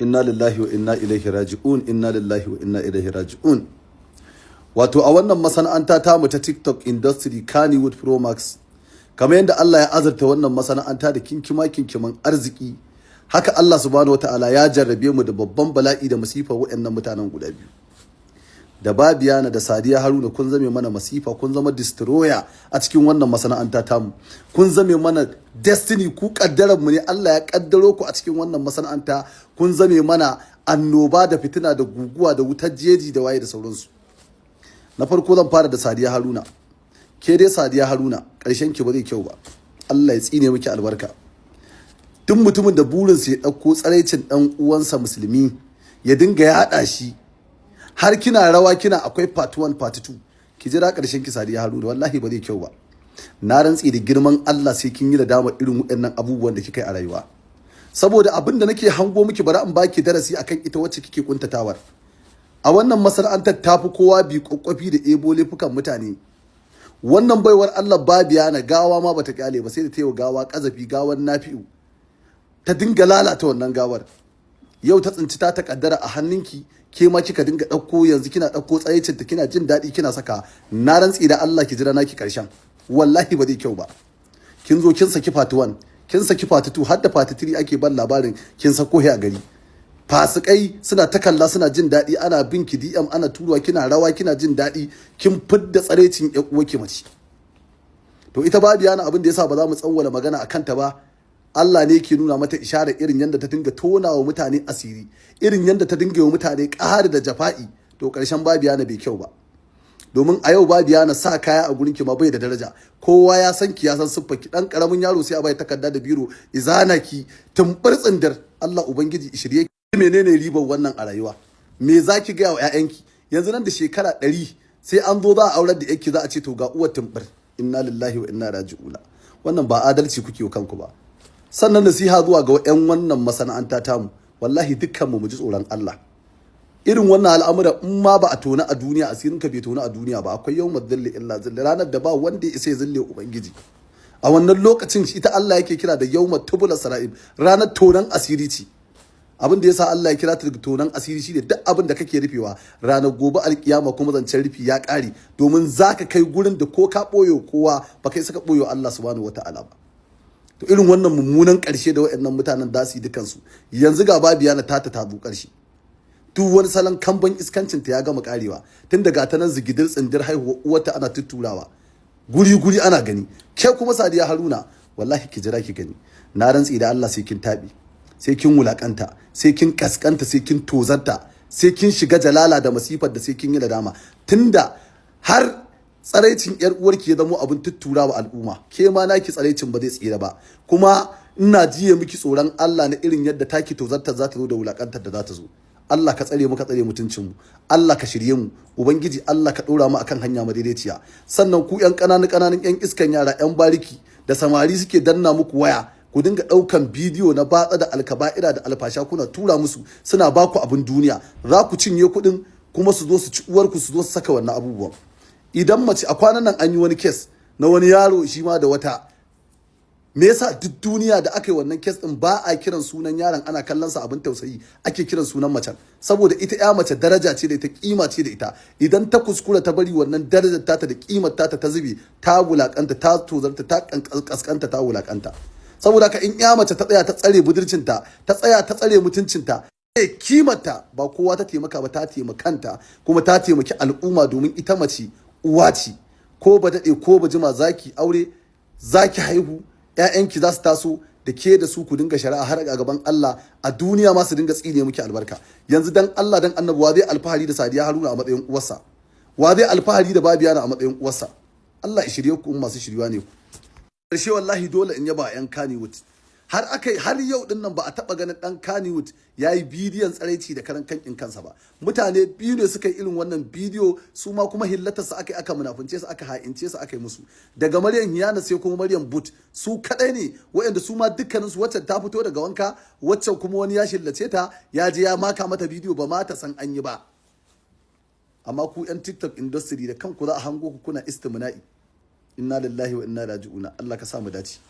Inna lillahi wa inna ilaihi raji'un, inna lillahi wa inna ilaihi raji'un. Wato a wannan masana'anta tamu ta TikTok industry, Kannywood Pro Max, kamar yadda Allah ya azurta wannan masana'anta da kinkima kinkiman arziki, haka Allah subhanahu wataala ya jarrabe mu da babban bala'i da masifar waɗannan mutanen guda biyu, da Babiyana da Sadiya Haruna. Kun zame mana masifa, kun zama destroyer a cikin wannan masana'anta tamu, kun zame mana destiny. Ku kaddarar mu ne, Allah ya kaddaro ku a cikin wannan masana'anta. Kun zame mana annoba da fitina da guguwa da wutar jeji da waye da sauransu. Na farko zan fara da Sadiya Haruna. Ke dai Sadiya Haruna, karshen ki ba zai kyau ba. Allah ya tsine miki albarka. Duk mutumin da burinsa ya ɗauko tsaraicin ɗan uwansa musulmi ya dinga yaɗa shi, har kina rawa kina akwai part 1, part 2, ki jira ƙarshen ki, Sadiya Haruna, wallahi ba zai kyau ba. Na rantsi da girman Allah sai kin yi da dama irin waɗannan abubuwan da kika yi a rayuwa, saboda abin da nake hango miki. Bari in baki darasi akan ita wacce kike kuntatawar. A wannan masana'antar tafi kowa bi kwakwafi da ebo laifukan mutane. Wannan baiwar Allah Babiya na gawa ma bata kyale ba, sai da ta yi gawa kazafi, gawan Nafi'u, ta dinga lalata wannan gawar. Yau ta tsinci ta takaddara a hannunki, ke ma kika dinga ɗauko, yanzu kina ɗauko tsayicinta kina jin daɗi kina saka. Na rantsi da Allah ki jira naki karshen, wallahi ba zai kyau ba. Kin zo kin saki part 1, kin saki part 2, har da part 3 ake ban labarin kin sako a gari. Fasikai suna ta kalla suna jin daɗi, ana bin ki DM, ana turuwa, kina rawa kina jin daɗi, kin fidda tsarecin ƴan uwarki mace. To ita Babiyana, abin da yasa ba za mu tsawwala magana a kanta ba, Allah ne ke nuna mata isharar irin yadda ta dinga tona wa mutane asiri, irin yadda ta dinga wa mutane ƙari da jafa'i. To ƙarshen Babiyana bai kyau ba, domin a yau Babiyana sa kaya a gurin ki ma bai da daraja. Kowa ya san ki, ya san siffar ki. Dan karamin yaro sai a bai takarda da biro izana ki tumbur tsindir. Allah ubangiji shirye ki. Menene ribar wannan a rayuwa? Me zaki ga wa ƴaƴanki yanzu? Nan da shekara 100 sai an zo za a aurar da yanki, za a ce to ga uwar tumbur. Inna lillahi wa inna raji'una. Wannan ba adalci kuke wa kanku ba. Sannan nasiha zuwa ga 'yan wannan masana'anta tamu, wallahi dukkanmu mu ji tsoron Allah. Irin wannan al'amura, in ma ba a tona a duniya, asirin ka bai tona a duniya ba, akwai yawma zilli illa zilli, ranar da ba wanda ya isa ya zille ubangiji. A wannan lokacin ita Allah yake kira da yawma tubula sara'ib, ranar tonan asiri ce. Abin da yasa Allah ya kira ta da tonan asiri shine duk abin da kake rufewa, ranar gobe alkiyama kuma zancen rufi ya kare, domin zaka kai gurin da ko ka boye kowa ba kai saka boye Allah subhanahu wataala ba. To irin wannan mummunan ƙarshe da waɗannan mutanen da su yi dukansu, yanzu ga Babiya na tata ta zo ƙarshe. Duk wani salon kamban iskancin ta ya gama karewa, tun daga ta nan zigidir tsindir haihuwa uwarta ana tutturawa guri guri ana gani. Ke kuma Sadiya Haruna, wallahi ki jira ki gani. Na rantsi da Allah sai kin tabi, sai kin wulakanta, sai kin kaskanta, sai kin tozarta, sai kin shiga jalala da masifar da sai kin yi nadama. Tunda har tsaraicin yar uwarki ya zamo abin tuttura wa al'umma, ke ma naki tsaraicin ba zai tsira ba. Kuma ina jiye miki tsoron Allah na irin yadda taki tozartar za ta zo da wulakantar da za ta zo. Allah ka tsare mu, ka tsare mutuncin mu. Allah ka shirye mu. Ubangiji Allah ka dora mu akan hanya madaidaiciya. Sannan ku yan ƙananan ƙananan yan iskan yara, yan bariki da samari suke danna muku waya, ku dinga ɗaukan bidiyo na batsa da alkaba'ira da alfasha kuna tura musu, suna ba ku abin duniya. Za ku cinye kuɗin kuma su zo su ci uwarku, su zo su saka wannan abubuwan. Idan mace, a kwanan nan an yi wani case na wani yaro shi ma da wata. Me yasa duk duniya da aka yi wannan case din ba a kiran sunan yaron, ana kallon sa abin tausayi, ake kiran sunan macen? Saboda ita ya mace daraja ce da ita, kima ce da ita. Idan ta kuskura ta bari wannan darajar tata da kimar tata ta zube, ta wulakanta, ta tozarta, ta kaskanta, ta wulakanta. Saboda haka in ya mace ta tsaya ta tsare budurcinta, ta tsaya ta tsare mutuncinta, kimarta, ba kowa ta taimaka ba, ta taimakanta kuma ta taimaki al'umma, domin ita mace uwa ce. Ko ba daɗe ko ba jima, zaki aure, zaki haihu, ƴaƴanki za su taso, da ke da su ku dinga shari'a har a gaban Allah. A duniya ma su dinga tsine miki albarka. Yanzu dan Allah dan annabi, wa zai alfahari da Sadiya Haruna a matsayin uwarsa? Wa zai alfahari da Babiyana a matsayin uwarsa? Allah ya shirye ku in masu shiryuwa ne ku. Karshe, wallahi dole in yaba yan Kannywood. Har aka har yau din nan ba a taba ganin dan Kannywood yayi bidiyon tsaraici da karan kankin kansa ba. Mutane biyu ne suka yi irin wannan bidiyo, su ma kuma hillatar su aka yi, aka munafunce su, aka ha'ince su, aka yi musu. Daga Maryam Hiyana sai kuma Maryam But, su kadai ne waɗanda su ma dukkanin su, waccan ta fito daga wanka, waccan kuma wani ya shillace ta, ya je ya maka mata bidiyo, ba ma ta san an yi ba. Amma ku yan TikTok industry, da kanku za a hango ku kuna istimna'i. Inna lillahi wa inna raji'una. Allah ka sa mu dace.